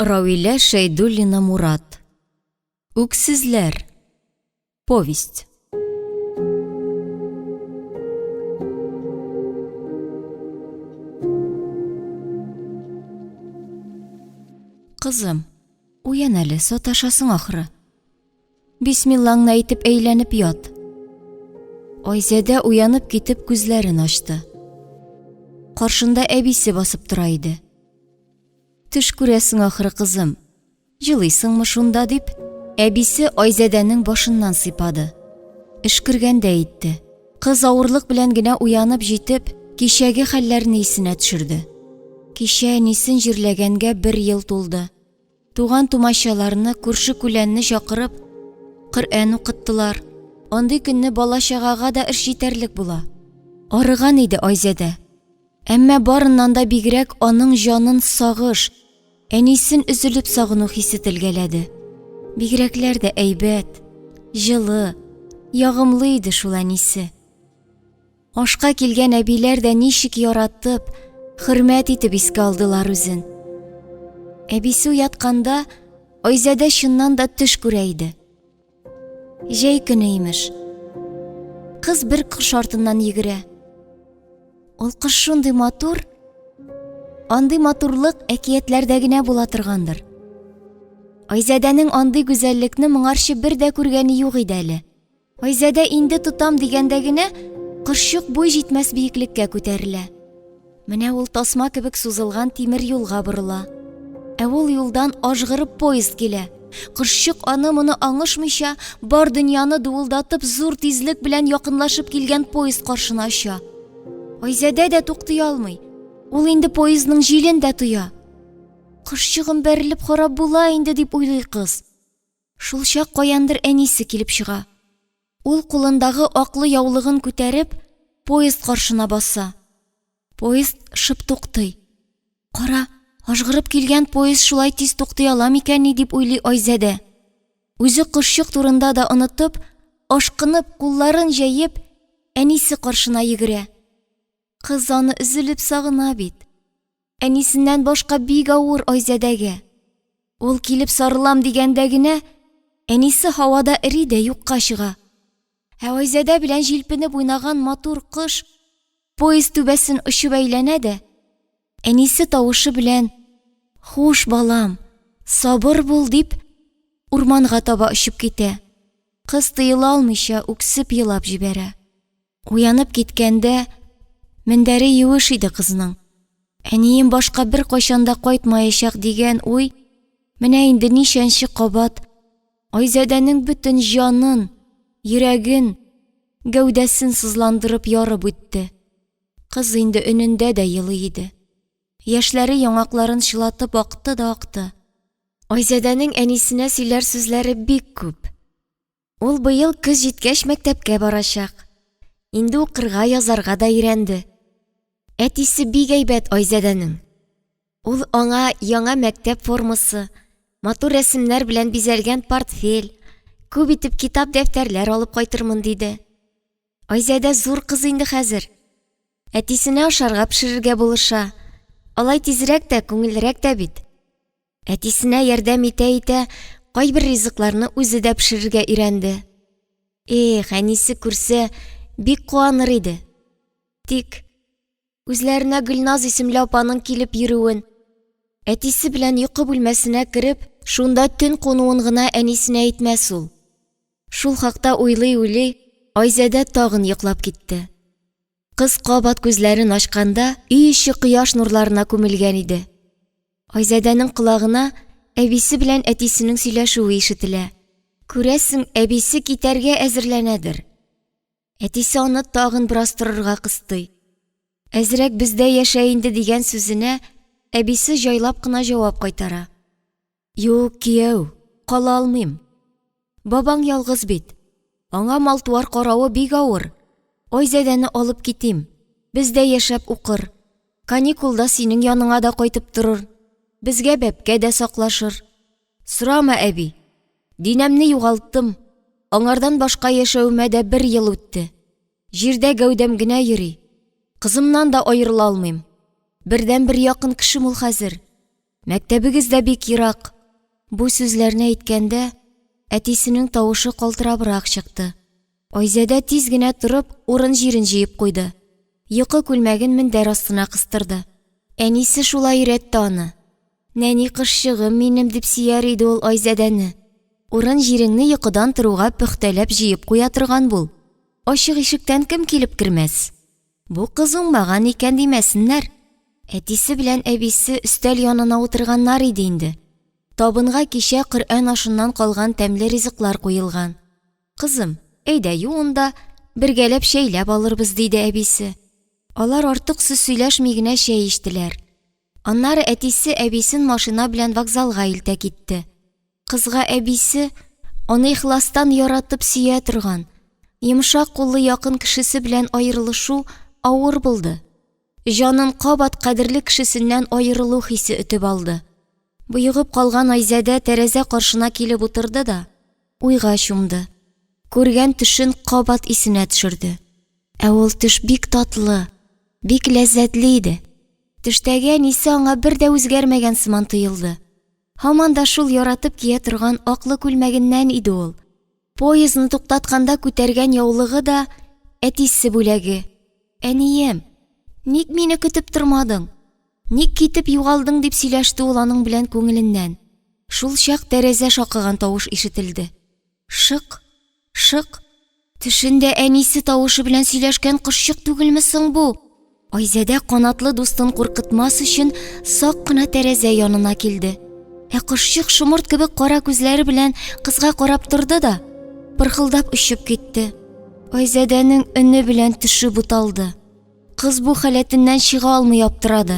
Равилә Шәйдуллина Мурат. Үксезләр. Повесть. Кызым, уян әле, саташасың ахры. Бисмиллаңны әйтеп әйләнеп ят. Айзадә уянып китеп күзләрен ачты. Каршында әбисе басып тора иде. Төш күрәсең ахры, кызым. Җылыйсыңмы шунда дип, әбисе Айзадәнең башыннан сыйпады. Өшкергәндәй итте. Кыз авырлык белән генә уянып җитеп, кичәге хәлләрне исенә төшерде. Кичә әнисен җирләгәнгә бер ел тулды. Туган-тумачаларны, күрше-күләнне чакырып, Коръән укыттылар. Андый көнне бала-чагага да эш җитәрлек була. Арыган иде Айзадә. Әмма барыннан да бигрәк аның җанын сагыш, әнисен өзелеп сагыну хисе телгәләде. Бигрәкләр дә әйбәт, җылы, ягымлы иде шул әнисе. Ашка килгән әбиләр дә ничек яратып, хөрмәт итеп искә алдылар үзен. Әбисе уятканда, Айзадә чыннан да төш күрә иде. Җәй көне имеш. Кыз бер кош артыннан йөгерә. Ул кош шундый матур, андый матурлык әкиятләрдә генә була торгандыр. Айзадәнең андый гүзәллекне моңарчы бер дә күргәне юк иде әле. Айзадә инде тотам дигәндә генә, кошчык буй җитмәс биеклеккә күтәрелә. Менә ул тасма кебек сузылган тимер юлга борыла. Ә ул юлдан ажгырып поезд килә. Кошчык аны-моны аңышмыйча, бар дөньяны дуылдатып зур тизлек белән якынлашып килгән поезд каршына оча. Айзадә дә туктый алмый. Ул инде поездның җилен дә тоя. Кошчыгым бәрелеп харап була инде дип уйлый кыз. Шулчак каяндыр әнисе килеп чыга. Ул кулындагы аклы яулыгын күтәреп, поезд каршына баса. Поезд шып туктый. Кара, ажгырып килгән поезд шулай тиз туктый ала микәнни дип уйлый Айзадә. Үзе кошчык турында да онытып, ашкынып, кулларын җәеп, әнисе каршына йөгерә. Кыз аны өзелеп сагына бит. Әнисеннән башка бик авыр Айзадәгә. Ул килеп сарылам дигәндә генә, әнисе һавада эри дә юкка чыга. Ә Айзадә белән җилпенеп уйнаган матур кош поезд түбәсен очып әйләнә дә, әнисе тавышы белән «Хуш, балам, сабыр бул» дип, урманга таба очып китә. Кыз тыела алмыйча үксеп елап җибәрә. Уянып киткәндә, мендәре юеш иде кызның. Әнием башка беркайчан да кайтмаячак дигән уй менә инде ничәнче кабат Айзадәнең бөтен җанын, йөрәген, гәүдәсен сызландырып ярып үтте. Кыз инде өнендә дә елый иде. Яшьләре яңакларын чылатып акты да акты. Айзадәнең әнисенә сөйләр сүзләре бик күп. Ул быел көз җиткәч мәктәпкә барачак. Инде укырга, язарга да өйрәнде. Әтисе бик әйбәт Айзадәнең. Ул аңа яңа мәктәп формасы, матур рәсемнәр белән бизәлгән портфель, күп итеп китап-дәфтәрләр алып кайтырмын диде. Айзадә зур кыз инде хәзер. Әтисенә ашарга пешерергә булыша. Алай тизрәк тә, күңеллерәк тә бит. Әтисенә ярдәм итә-итә, кайбер ризыкларны үзе дә пешерергә өйрәнде. Эх, әнисе күрсә, бик куаныр иде. Тик үзләренә Гөлназ исемле апаның килеп йөрүен, әтисе белән йокы бүлмәсенә кереп, шунда төн кунуын гына әнисенә әйтмәс ул. Шул хакта уйлый-уйлый, Айзадә тагын йоклап китте. Кыз кабат күзләрен ачканда, өй эче кояш нурларына күмелгән иде. Айзадәнең колагына әбисе белән әтисенең сөйләшүе ишетелә. Күрәсең, әбисе китәргә әзерләнәдер. Әтисе аны тагын бераз торырга кыстый. Әзрәк бездә яшә инде дигән сүзенә әбисе җайлап кына җавап кайтара. Юк, кияү, кала алмыйм. Бабаң ялгыз бит. Аңа мал-туар каравы бик авыр. Айзадәне алып китим. Бездә яшәп укыр. Каникулда синең яныңа да кайтып торыр. Безгә бәбкә дә саклашыр. Сорама, әби. Динәмне югалттым. Аңардан башка яшәвемә дә бер ел үтте. Җирдә гәүдәм генә йөри. Кызымнан да аерыла алмыйм. Бердәнбер якын кешем ул хәзер. Мәктәбегез дә бик ерак. Бу сүзләрне әйткәндә, әтисенең тавышы калтырабрак чыкты. Айзадә тиз генә торып, урын-җирен җыеп куйды. Йокы күлмәген мендәр астына кыстырды. Әнисе шулай өйрәтте аны. Нәни кошчыгым минем, дип сөяр иде ул Айзадәне. Урын-җиреңне йокыдан торуга пөхтәләп җыеп куя торган бул. Ачык ишектән кем килеп кермәс? Бу кыз уңмаган икән димәсеннәр. Әтисе белән әбисе өстәл янына утырганнар иде инде. Табынга кичә Коръән ашыннан калган тәмле ризыклар куелган. Кызым, әйдә юын да, бергәләп чәйләп алырбыз, диде әбисе. Алар артык сүз сөйләшми генә чәй эчтеләр. Аннары әтисе әбисен машина белән вокзалга илтә китте. Кызга әбисе, аны ихластан яратып сөя торган, йомшак куллы якын кешесе белән аерылышу авыр булды. Җанын кабат кадерле кешесеннән аерылу хисе өтеп алды. Боегып калган Айзадә тәрәзә каршына килеп утырды да, уйга чумды. Күргән төшен кабат исенә төшерде. Ә ул төш бик татлы, бик ләззәтле иде. Төштәге әнисе аңа бер дә үзгәрмәгән сыман тоелды. Һаман да шул яратып кия торган аклы күлмәгеннән иде ул. Поездны туктатканда күтәргән яулыгы да әтисе бүләге. Әнием, ник мине көтеп тормадың? Ник китеп югалдың, дип сөйләште ул аның белән күңеленнән. Шул чак тәрәзә шакыган тавыш ишетелде. Шык, шык. Төшендә әнисе тавышы белән сөйләшкән кошчык түгелме соң бу? Айзадә канатлы дустын куркытмас өчен сак кына тәрәзә янына килде. Ә кошчык шомырт кебек кара күзләре белән кызга карап торды да, пырхылдап очып китте. Айзадәнең өне белән төше буталды. Кыз бу халәтеннән чыга алмый аптырады.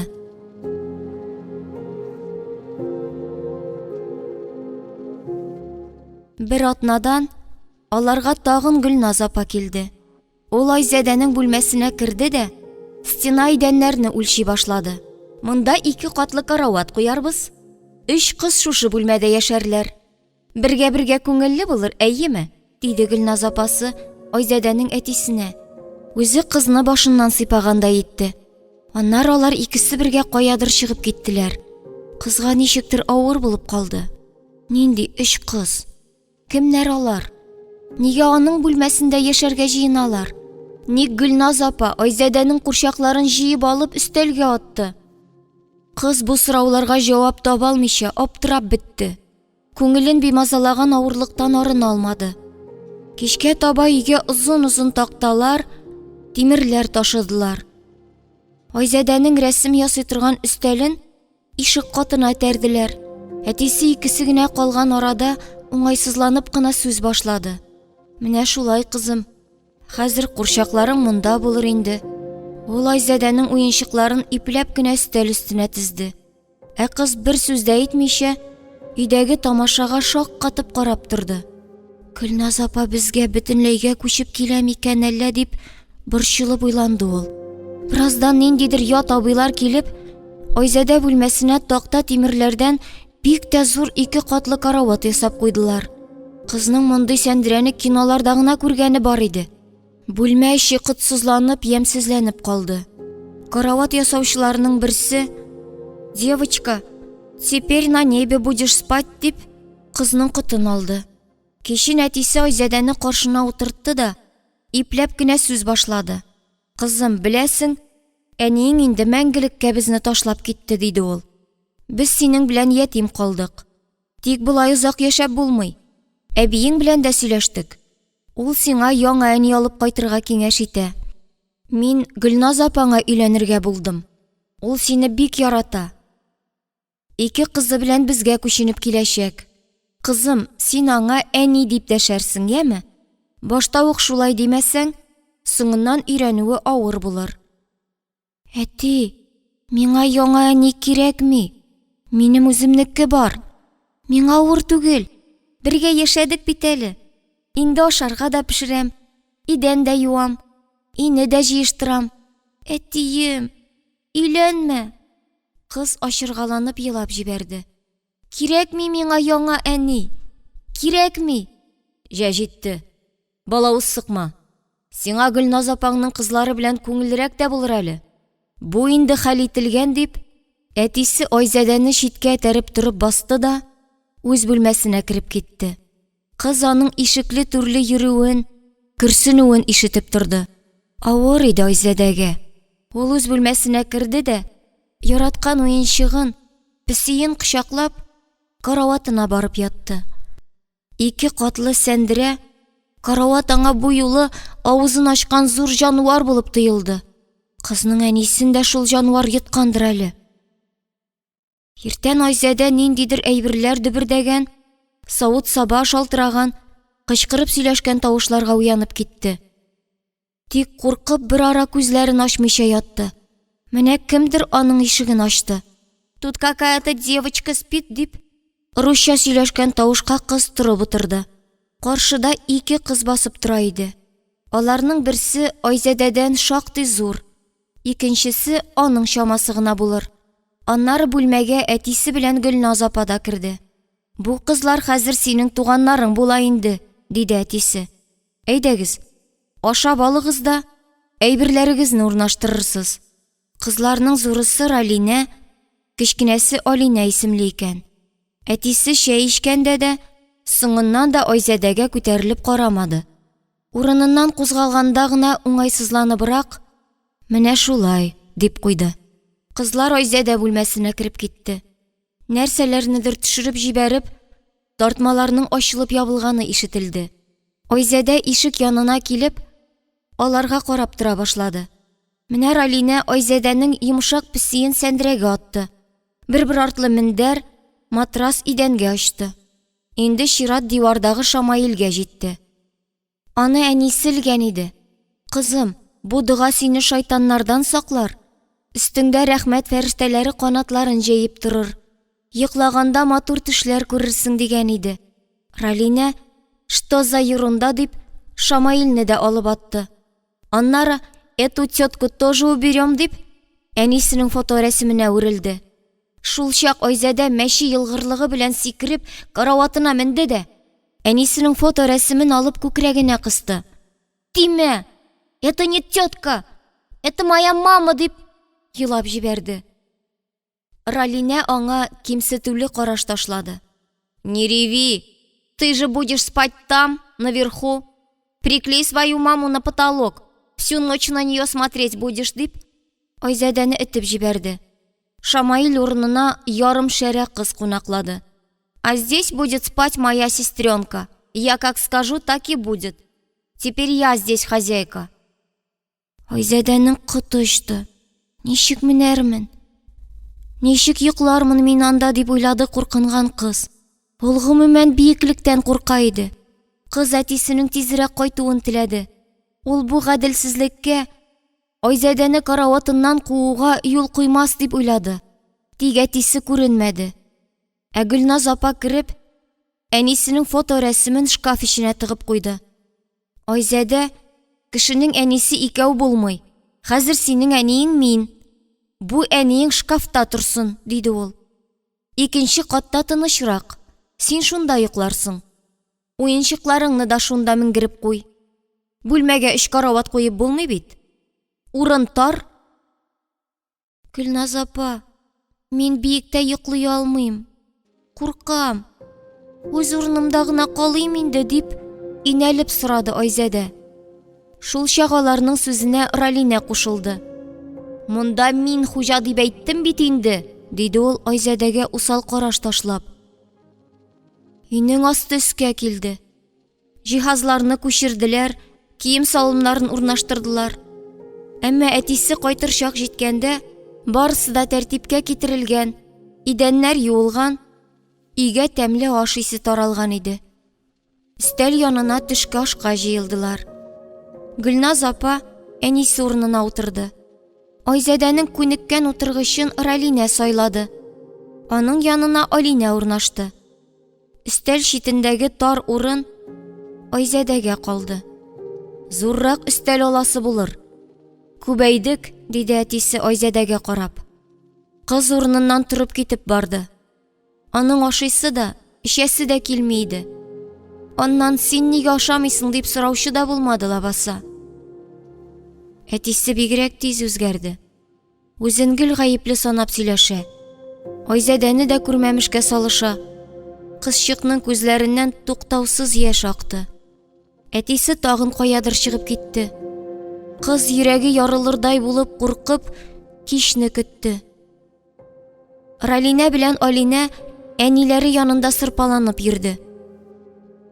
Бер атнадан Аларга тагын Гөлназ апа килде. Ул Айзадәнең бүлмәсенә керде дә, стена идәннәрне үлчи башлады. Монда ике катлы карават куярбыз. Өч кыз шушы бүлмәдә яшәрләр. Бергә-бергә күңелле булыр, әйеме? диде Гөлназ апасы Айзадәнең әтисенә. Үзе кызны башыннан сыйпагандай итте. Аннары алар икесе бергә каядыр чыгып киттеләр. Кызга ничектер авыр булып калды. Нинди өч кыз? Кемнәр алар? Нигә аның бүлмәсендә яшәргә җыеналар? Ник Гөлназ апа Айзадәнең курчакларын җыеп алып өстәлгә атты? Кыз бу сорауларга җавап таба алмыйча аптырап бетте. Күңелен бимазалаган авырлыктан арына алмады. Кичкә таба өйгә озын-озын такталар, тимерләр ташыдылар. Айзадәнең рәсем ясый торган өстәлен Ишек катына этәрделәр. Әтисе икесе генә калган арада уңайсызланып кына сүз башлады. Менә шулай, кызым. Хәзер курчакларың монда булыр инде. Ул Айзадәнең уенчыкларын ипләп кенә өстәл өстенә тезде. Ә кыз бер сүз дә әйтмичә, өйдәге тамашага шаккатып карап торды. Гөлназ апа безгә бөтенләйгә күчеп килә микән әллә дип борчылып уйланды ул. Бераздан ниндидер ят абыйлар килеп, Айзадә бүлмәсенә такта тимерләрдән бик тә зур ике катлы карават ясап куйдылар. Кызның мондый сәндерәне киноларда гына күргәне бар иде. Бүлмә эче котсызланып, ямьсезләнеп калды. Карават ясаучыларның берсе: "Девочка, теперь на небе будешь спать", дип, кызның котын алды. Кичен әтисе Айзадәне каршына утыртты да, ипләп кенә сүз башлады. Кызым, беләсең, әниең инде мәңгелеккә безне ташлап китте, диде ул. Без синең белән ятим калдык. Тик болай озак яшәп булмый. Әбиең белән дә сөйләштек. Ул сиңа яңа әни алып кайтырга киңәш итә. Мин Гөлназ апаңа өйләнергә булдым. Ул сине бик ярата. Ике кызы белән безгә күченеп киләчәк. Кызым, син аңа әни дип дәшәрсең, яме? Башта ук шулай димәсәң, соңыннан өйрәнүе авыр булыр. Әти, миңа яңа әни кирәкми. Минем үземнеке бар. Миңа авыр түгел. Бергә яшәдек бит әле. Инде ашарга да пешерәм, идән дә юам, өйне дә җыештырам. Әтием, өйләнмә. Кыз ачыргаланып елап җибәрде. Кирәкми миңа яңа әни. Кирәкми. Җә җитте. Балавыз сыкма. Сиңа Гөлназ апаңның кызлары белән күңеллерәк тә булыр әле. Бу инде хәл ителгән дип, Әтисе Айзадәне читкә этәреп торып басты да үз бүлмәсенә кереп китте. Кыз аның ишекле-түрле йөрүен, көрсенүен ишетеп торды. Авыр иде Айзадәгә. Ул үз бүлмәсенә керде дә, яраткан уенчыгын, песиен кочаклап, караватына барып ятты. Ике катлы сәндерә карават аңа бу юлы авызын ачкан зур җанвар булып тоелды. Кызның әнисен дә шул җанвар йоткандыр әле. Иртән Айзадә ниндидер әйберләр дөбердәгән, савыт-саба шалтыраган, кычкырып сөйләшкән тавышларга уянып китте. Тик куркып берара күзләрен ачмыйча ятты. Менә кемдер аның ишеген ачты. Тут какая-то девочка спит, дип, русча сөйләшкән тавышка кыз торып утырды. Каршыда ике кыз басып тора иде. Аларның берсе Айзадәдән шактый зур, икенчесе аның чамасы гына булыр. Аннары бүлмәгә әтисе белән Гөлназ апа да керде. Бу кызлар хәзер синең туганнарың була инде, диде әтисе. Әйдәгез, ашап алыгыз да, әйберләрегезне урнаштырырсыз. Кызларның зурысы Ралинә, кечкенәсе Алинә исемле икән. Әтисе чәй эчкәндә дә, соңыннан да Айзадәгә күтәрелеп карамады. Урыныннан кузгалганда гына уңайсызланыбрак, Менә шулай, дип куйды. Кызлар Айзадә бүлмәсенә кереп китте. Нәрсәләрнедер төшереп җибәреп, тартмаларның ачылып ябылганы ишетелде. Айзадә ишек янына килеп, аларга карап тора башлады. Менә Ралинә Айзадәнең йомшак песиен сәндерәгә атты. Бер-бер артлы мендәр, матрас идәнгә очты. Инде чират дивардагы шамаилгә җитте. Аны әнисе элгән иде. Кызым, бу дога сине шайтаннардан саклар. Өстеңдә рәхмәт фәрештәләре канатларын җәеп торыр. Йоклаганда матур төшләр күрерсең дигән иде. Ралинә, что за ерунда дип, Шамаилне дә алып атты. Аннары, эту тетку тоже уберем дип, әнисенең фоторәсеменә үрелде. Шулчак Айзадә мәче елгырлыгы белән сикереп караватына менде дә, әнисенең фоторәсемен алып күкрәгенә кысты. Тимә! Это не тетка! Это моя мама! дип елап җибәрде. Ралинә аңа кимсетүле караш ташлады. Не реви! Ты же будешь спать там, наверху. Приклей свою маму на потолок. Всю ночь на нее смотреть будешь, дип, Айзадәне этеп җибәрде. Шамаил урынына ярым шәрә кыз кунаклады. А здесь будет спать моя сестренка. Я как скажу, так и будет. Теперь я здесь хозяйка. Айзадәнең коты очты. Ничек менәрмен? Ничек йоклармын мин анда, дип уйлады куркынган кыз. Ул гомумән биеклектән курка иде. Кыз әтисенең тизрәк кайтуын теләде. Ул бу гаделсезлеккә Айзадәне караватыннан кууга юл куймас дип уйлады. Тик әтисе күренмәде. Ә Гөлназ апа кереп, әнисенең фоторәсемен шкаф эченә тыгып куйды. Айзадә, кешенең әнисе икәү булмый. Хәзер синең әниең мин. Бу әниең шкафта торсын, диде ул. Икенче катта тынычрак. Син шунда йокларсың. Уенчыкларыңны да шунда менгереп куй. Бүлмәгә өч карават куеп булмый бит. Урын тар. Гөлназ апа, мин биектә йоклый алмыйм. Куркам. Үз урынымда гына калыйм инде, дип инәлеп сорады Айзадә. Шул чак аларның сүзенә Ралинә кушылды. Монда мин хуҗа дип әйттем бит инде, диде ул Айзадәгә усал караш ташлап. Өйнең асты өскә килде. Җиһазларны күчерделәр, кием-салымнарын урнаштырдылар. Әмма әтисе кайтыр чак җиткәндә, барысы да тәртипкә китерелгән, идәннәр юылган, өйгә тәмле аш исе таралган иде. Өстәл янына төшке ашка җыелдылар. Гөлназ апа әнисе урынына утырды. Айзадәнең күнеккән утыргычын Ралинә сайлады. Аның янына Алинә урнашты. Өстәл читендәге тар урын Айзадәгә калды. Зуррак өстәл аласы булыр. Күбәйдек, диде әтисе Айзадәгә карап. Кыз урыныннан торып китеп барды. Аның ашыйсы да, эчәсе дә килми иде. Аннан син нигә ашамыйсың дип сораучы да булмады лабаса. Әтисе бигрәк тиз үзгәрде. Үзен гел гаепле санап сөйләшә. Айзадәне дә күрмәмешкә салыша. Кызчыкның күзләреннән туктаусыз яшь акты. Әтисе тагын каядыр чыгып китте. Кыз йөрәге ярылырдай булып куркып, кичне көтте. Ралинә белән Алинә әниләре янында сырпаланып йөрде.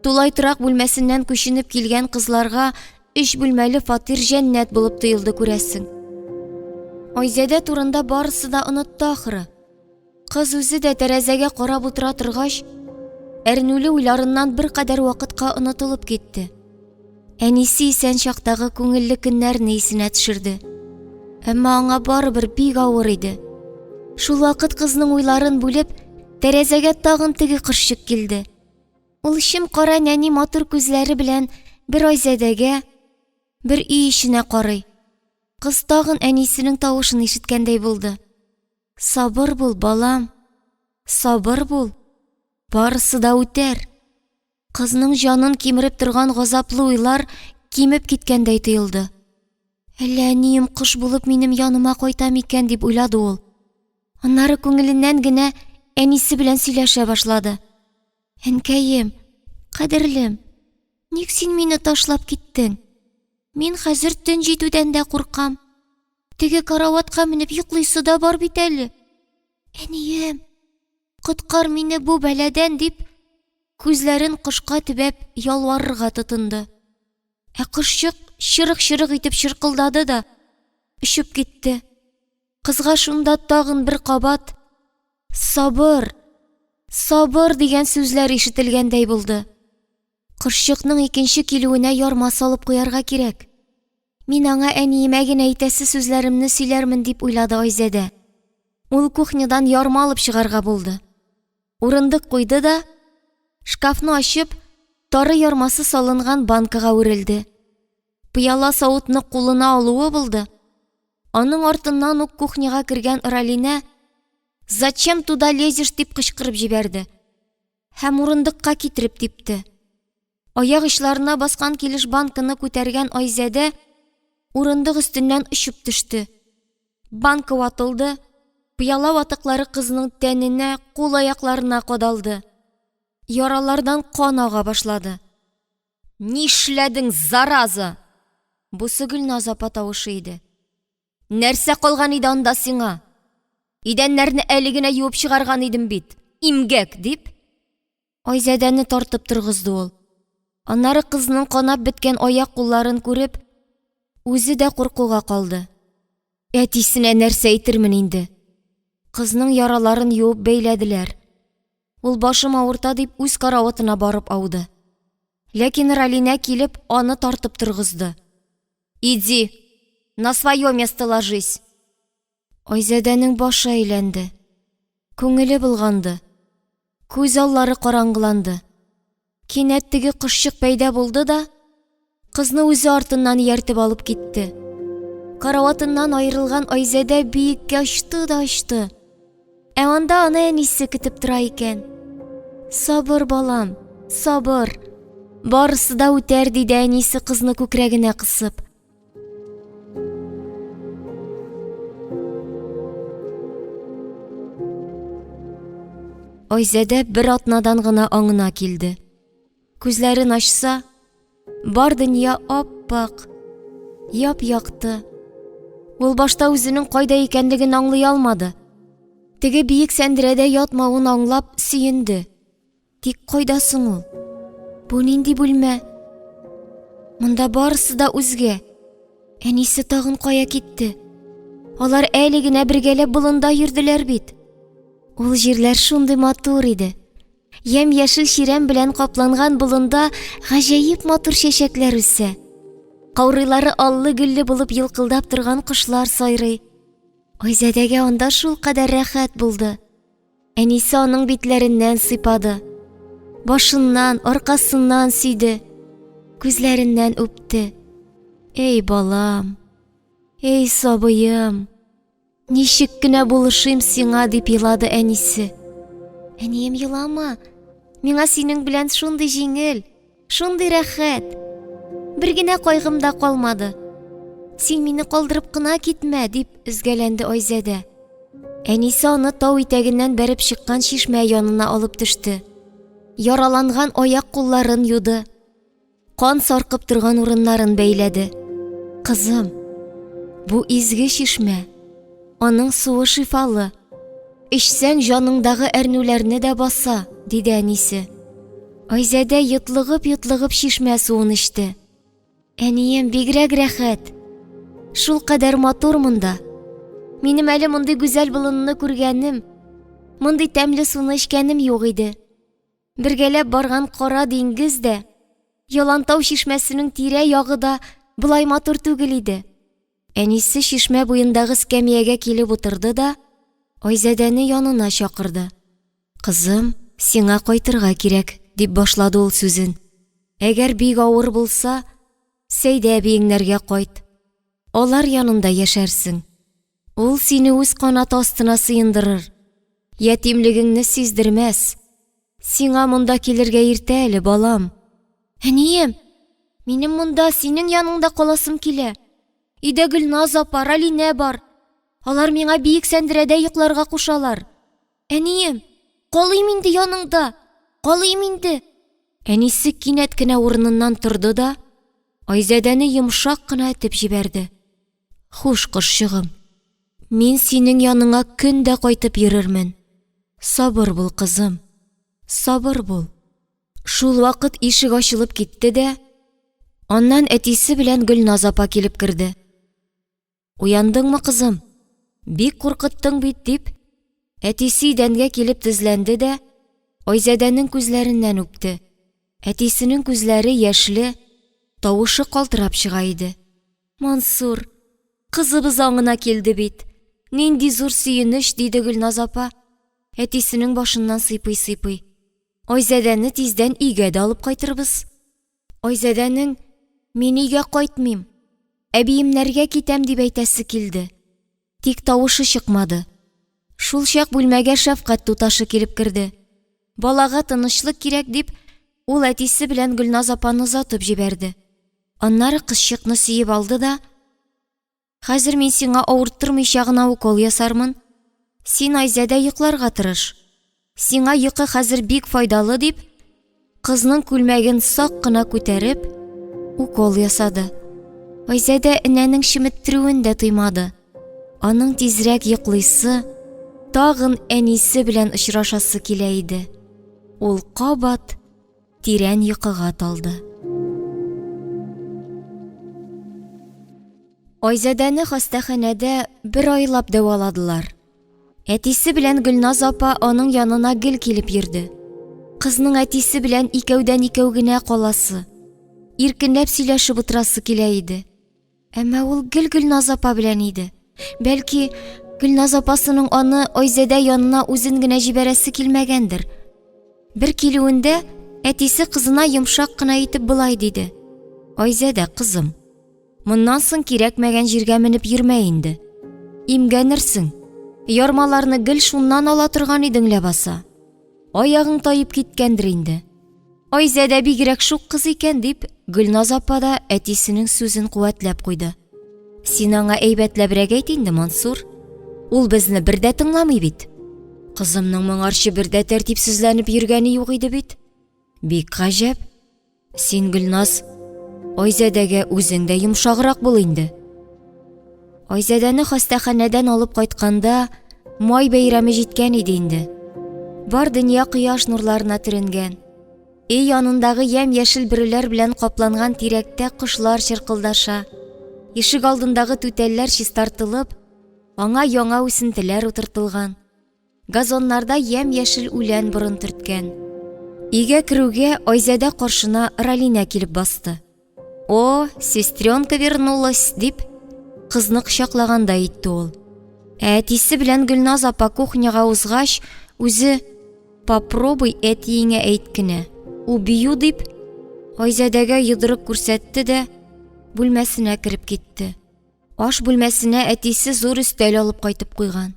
Тулай торак бүлмәсеннән күченеп килгән кызларга өч бүлмәле фатир җәннәт булып тоелды күрәсең. Айзадә турында барысы да онытты ахры. Кыз үзе дә тәрәзәгә карап утыра торгач, әрнүле уйларыннан беркадәр вакытка онытылып китте. Әнисе исән чактагы күңелле көннәрне исенә төшерде. Әмма аңа барыбер бик авыр иде. Шул вакыт кызның уйларын бүлеп, тәрәзәгә тагын теге кошчык килде. Ул чем кара нәни матур күзләре белән бер Айзадәгә, бер өй эченә карый. Кыз тагын әнисенең тавышын ишеткәндәй булды. Сабыр бул, балам. Сабыр бул. Барысы да үтәр. Кызның җанын кимереп торган газаплы уйлар кимеп киткәндәй тоелды. Әллә әнием кош булып минем яныма кайта микән дип уйлады ул. Аннары күңеленнән генә әнисе белән сөйләшә башлады. Әнкәем, кадерлем, ник син мине ташлап киттең? Мин хәзер төн җитүдән дә куркам. Теге караватка менеп йоклыйсы да бар бит әле. Әнием, коткар мине бу бәладән дип, күзләрен кошка төбәп ялварырга тотынды. Ә кошчык чырык-чырык итеп чыркылдады да очып китте. Кызга шунда тагын бер кабат Сабыр! Сабыр! дигән сүзләр ишетелгәндәй булды. Кошчыкның икенче килүенә ярма салып куярга кирәк. Мин аңа әниемә генә әйтәсе сүзләремне сөйләрмен дип уйлады Айзадә. Ул кухнядан ярма алып чыгарга булды. Урындык куйды да, шкафны ачып, тары ярмасы салынган банкага үрелде. Пыяла савытны кулына алуы булды. Аның артыннан ук кухняга кергән Ралинә «Зачем туда лезешь?» дип кычкырып җибәрде һәм урындыкка китереп типте. Аяк очларына баскан килеш банканы күтәргән Айзадә урындык өстеннән очып төште. Банка ватылды, пыяла ватыклары кызның тәненә, кул-аякларына кадалды. Яралардан кан ага башлады. Нишләдең, зараза? Бусы Гөлназ апа тавышы иде. Нәрсә калган иде анда сиңа? Идәннәрне әле генә юып чыгарган идем бит. Имгәк, дип, Айзадәне тартып торгызды ул. Аннары кызның канап беткән аяк-кулларын күреп, үзе дә куркуга калды. Әтисенә нәрсә әйтермен инде? Кызның яраларын юып бәйләделәр. Ул башым авырта дип үз караватына барып ауды. Ләкин Ралинә килеп аны тартып торгызды. Иди, на свое место ложись. Айзадәнең башы әйләнде. Күңеле болганды. Күз аллары караңгыланды. Кинәт теге кошчык пәйда булды да, кызны үзе артыннан ияртеп алып китте. Караватыннан аерылган Айзадә биеккә очты да очты. Ә анда аны әнисе көтеп тора икән. Сабыр, балам, сабыр. Барысы да үтәр, диде әнисе кызны күкрәгенә кысып. Айзадә бер атнадан гына аңына килде. Күзләрен ачса, бар дөнья ап-ак, яп-якты. Ул башта үзенең кайда икәнлеген аңлый алмады. Теге биек сәндерәдә ятмавын аңлап сөенде. Тик кайда соң ул? Бу нинди бүлмә? Монда барысы да үзгә. Әнисе тагын кая китте? Алар әле генә бергәләп болында йөрделәр бит. Ул җирләр шундый матур иде. Ямь-яшел чирәм белән капланган болында гаҗәеп матур чәчәкләр үсә. Каурыйлары аллы-гөлле булып елкылдап торган кошлар сайрый. Айзадәгә анда шулкадәр рәхәт булды. Әнисе аның битләреннән сыйпады. Башыннан, аркасыннан сөйде. Күзләреннән үпте. Эй, балам! Эй, сабыем! Ничек кенә булышыйм сиңа, дип елады әнисе. Әнием, елама. Миңа синең белән шундый җиңел, шундый рәхәт. Бер генә кайгым да калмады. Син мине калдырып кына китмә, дип өзгәләнде Айзадә. Әнисе аны тау итәгеннән бәреп чыккан чишмә янына алып төште. Яраланган аяк-кулларын юды. Кан саркып торган урыннарын бәйләде. Кызым, бу изге чишмә. Аның суы шифалы. Эчсәң, җаныңдагы әрнүләрне дә баса, диде әнисе. Айзадә йотлыгып-йотлыгып чишмә суын эчте. Әнием, бигрәк рәхәт. Шул кадәр матур монда. Минем әле мондый гүзәл болынны күргәнем, мондый тәмле суны эчкәнем юк иде. Бергәләп барган кара диңгез дә, Ялантау чишмәсенең тирә-ягы да болай матур түгел иде. Әнисе чишмә буендагы эскәмиягә килеп утырды да, Айзадәне янына чакырды. Кызым, сиңа кайтырга кирәк, дип башлады ул сүзен. Әгәр бик авыр булса, Сәйдә әбиеңнәргә кайт. Алар янында яшәрсең. Ул сине үз канаты астына сыендырыр. Ятимлегеңне сиздермәс. Сиңа монда килергә иртә әле, балам. Әнием, минем монда синең яныңда каласым килә. Өйдә Гөлназ апа, Ралинә бар. Алар миңа биек сәндерәдә йокларга кушалар. Әнием, калыйм инде яныңда, калыйм инде. Әнисе кинәт кенә урыныннан торды да, Айзадәне йомшак кына этеп җибәрде. Хуш, кошчыгым. Мин синең яныңа көн дә кайтып йөрермен. Сабыр бул, кызым. Сабыр бул. Шул вакыт ишек ачылып китте дә, аннан әтисе белән Гөлназ апа килеп керде. Уяндыңмы, кызым? Бик куркыттың бит, дип, әтисе идәнгә килеп тезләнде дә, Айзадәнең күзләреннән үпте. Әтисенең күзләре яшьле, тавышы калтырап чыга иде. Мансур, кызыбыз аңына килде бит. Нинди зур сөенеч, диде Гөлназ апа, әтисенең башыннан сыйпый-сыйпый. Айзадәне тиздән өйгә дә алып кайтырбыз. Айзадәнең мин өйгә кайтмыйм, әбиемнәргә китәм дип әйтәсе килде. Тик тавышы чыкмады. Шул чак бүлмәгә шәфкать туташы килеп керде. Балага тынычлык кирәк дип, ул әтисе белән Гөлназ апаны озатып җибәрде. Аннары кызчыкны сөеп алды да, Хәзер мин сиңа авырттырмыйча гына укол ясармын. Син, Айзадә, йокларга тырыш. Сиңа йокы хәзер бик файдалы, дип, кызның күлмәген сак кына күтәреп, укол ясады. Айзадә энәнең чеметтерүен дә тоймады. Аның тизрәк йоклыйсы, тагын әнисе белән очрашасы килә иде. Ул кабат тирән йокыга талды. Айзадәне хастаханәдә бер айлап дәваладылар. Әтисе белән Гөлназ апа аның янына гел килеп йөрде. Кызның әтисе белән икәүдән-икәү генә каласы, иркенләп сөйләшеп утырасы килә иде. Әмма ул гел Гөлназ апа белән иде. Бәлки, Гөлназ апасының аны Айзадә янына үзен генә җибәрәсе килмәгәндер. Бер килүендә әтисе кызына йомшак кына итеп болай диде. Айзадә, кызым, моннан соң кирәкмәгән җиргә менеп йөрмә инде. Имгәнерсең. Ярмаларны гел шуннан ала торган идең ләбаса. Аягың таеп киткәндер инде. Айзадә бигрәк шук кыз икән, дип, Гөлназ апа да әтисенең сүзен куәтләп куйды. Син аңа әйбәтләбрәк әйт инде, Мансур. Ул безне бер дә тыңламый бит. Кызымның моңарчы бер дә тәртипсезләнеп йөргәне юк иде бит. Бик гаҗәп. Син, Гөлназ, Айзадәгә үзең дә йомшаграк бул инде. Айзадәне хастаханәдән алып кайтканда, май бәйрәме җиткән иде инде. Бар дөнья кояш нурларына төренгән. Өй янындагы ямь-яшел бөреләр белән капланган тирәктә кошлар чыркылдаша. Ишек алдындагы түтәлләр чистартылып, аңа яңа үсентеләр утыртылган. Газоннарда ямь-яшел үлән борын төрткән. Өйгә керүгә Айзадә каршына Ралинә килеп басты. О, сестренка вернулась, дип, кызны кочаклагандай итте ул. Ә әтисе белән Гөлназ апа кухняга узгач, үзе Попробуй әтиеңә әйт кенә, убью дип, Айзадәгә йодрык күрсәтте дә, бүлмәсенә кереп китте. Аш бүлмәсенә әтисе зур өстәл алып кайтып куйган.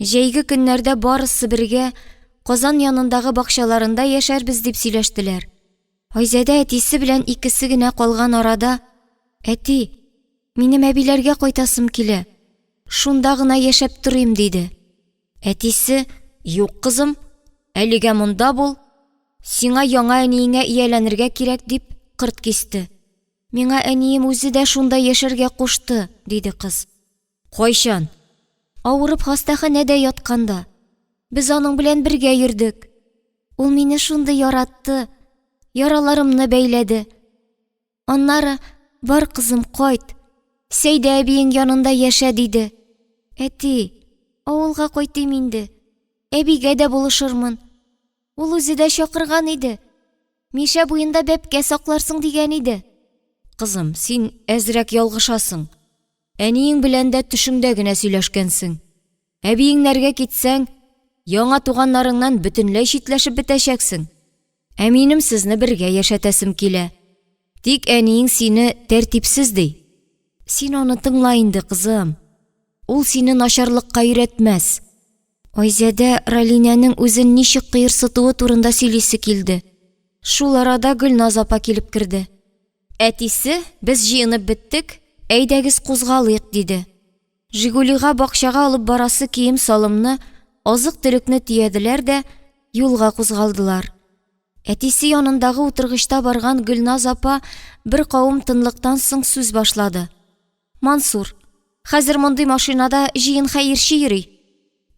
Җәйге көннәрдә барысы бергә Казан янындагы бакчаларында яшәрбез дип сөйләштеләр. Айзадә әтисе белән икесе генә калган арада, Әти, минем әбиләргә кайтасым килә. Шунда гына яшәп торыйм, диде. Әтисе, юк, кызым, әлегә монда бул, сиңа яңа әниеңә ияләнергә кирәк, дип кырт кисте. Миңа әнием үзе дә шунда яшәргә кушты, диде кыз. Кайчан? Авырып хастаханәдә ятканда. Без аның белән бергә йөрдек. Ул мине шундый яратты, яраларымны бәйләде. Аннары, бар кызым, кайт, Сәйдә әбиең янында яшә, диде. Әти, авылга кайтыйм инде. Әбигә дә булышырмын. Ул үзе дә чакырган иде. Мишә буенда бәбкә сакларсың дигән иде. Кызым, син әзрәк ялгышасың. Әниең белән дә төшеңдә генә сөйләшкәнсең. Әбиеңнәргә китсәң, яңа туганнарыңнан бөтенләй читләшеп бетәчәксең. Ә минем сезне бергә яшәтәсем килә. Тик әниең сине тәртипсез ди. Син аны тыңла инде, кызым. Ул сине начарлыкка өйрәтмәс. Айзадә Ралинәнең үзен ничек кыерсытуы турында сөйлисе килде. Шул арада Гөлназ апа килеп керде. Әтисе, без җыенып беттек, әйдәгез кузгалыйк, диде. Жигулига бакчага алып барасы кием-салымны, азык-төлекне төяделәр дә, юлга кузгалдылар. Әтисе янындагы утыргычта барган Гөлназ апа бер кавым тынлыктан соң сүз башлады. Мансур, хәзер мондый машинада җыен хәерче йөри.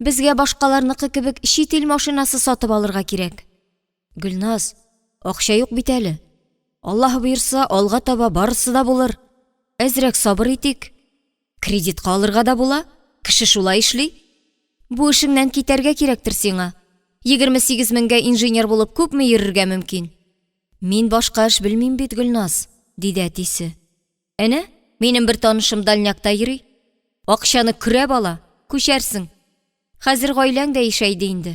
Безгә башкаларныкы кебек чит ил машинасы сатып алырга кирәк. Гөлназ, акча юк бит әле. Аллаһ боерса, алга таба барысы да булыр. Әзрәк сабыр итик. Кредитка алырга да була, кеше шулай эшли. Бу эшеңнән китәргә кирәктер сиңа. 28 меңгә инженер булып күпме йөрергә мөмкин? Мин башка эш белмим бит, Гөлназ, диде әтисе. Әнә, минем бер танышым дальнякта йөри. Акчаны көрәп ала, күчәрсең. Хәзер гаиләң дә ишәйде инде.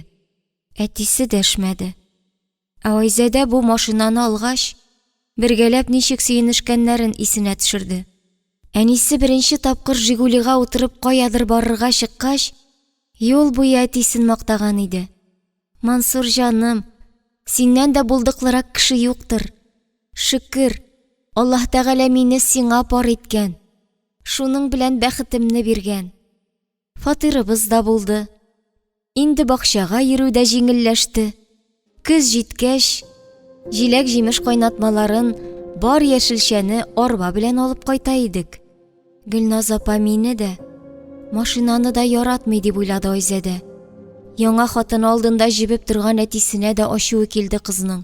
Әтисе дәшмәде. Ә Айзадә бу машинаны алгач, бергәләп ничек сөенешкәннәрен исенә төшерде. Әнисе беренче тапкыр Жигулига утырып каядыр барырга чыккач, юл буе әтисен мактаган иде. Мансур җаным, синнән дә булдыклырак кеше юктыр. Шөкер, Аллаһ Тәгалә мине сиңа пар иткән. Шуның белән бәхетемне биргән. Фатирыбыз да булды. Инде бакчага йөрү дә җиңелләште. Көз җиткәч, җиләк-җимеш кайнатмаларын, бар яшелчәне арба белән алып кайта идек. Гөлназ апа мине дә, машинаны да яратмый дип уйлады Айзадә. Яңа хатыны алдында җебеп торган әтисенә дә ачуы килде кызның.